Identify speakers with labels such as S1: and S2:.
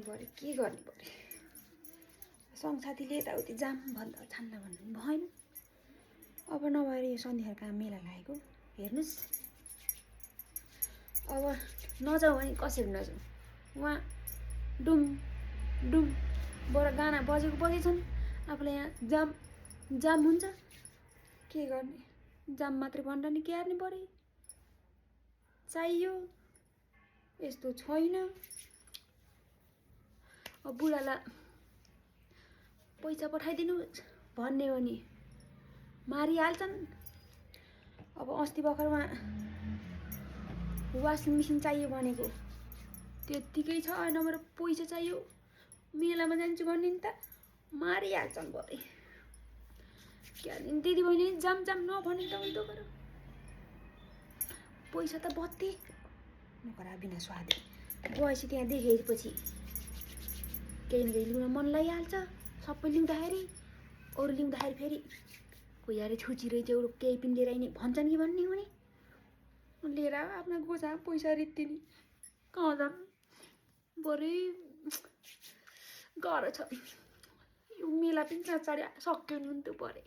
S1: पऱ्यो के गर्नु पऱ्यो संसाथीले यताउति जाम भन्दा छान्न भन्नु पनि भएन अब नभएर यो सन्धिखर कहाँ मेला लागेको हेर्नुस् अब नजाउँ भने कसरी नजाउँ उहाँ डुम डुम बडा गाना बजेको बजेछन् आफूलाई यहाँ जाम हुन्छ के गर्ने जाम मात्रै भनेर नि के हार्ने परे चाहियो यस्तो छैन अब बुढालाई पैसा पठाइदिनु भन्ने हो नि मारिहाल्छन् अब अस्ति भर्खरमा वासिङ मेसिन चाहियो भनेको त्यतिकै छ नभएर पैसा चाहियो मेलामा जान्छु भन्ने नि त मारिहाल्छन् भरे क्या दिदी बहिनी जाम नभने त उल्टो गर पैसा त बत्ती नकरा बिना स्वादे गएपछि त्यहाँ देखेपछि केही न केही लिउन मन लागिहाल्छ सबै लिउँदाखेरि अरू लिउँदाखेरि फेरि कोही अरे छुची रहेछ अरू केही पनि लिएर आइने भन्छन् कि भन्ने हुने लिएर आफ्ना गोजा पैसा रित्तिनी कहाँ जानु बरै गाह्रो छ यो मेला पनि चाँडै सक्यो नि त परे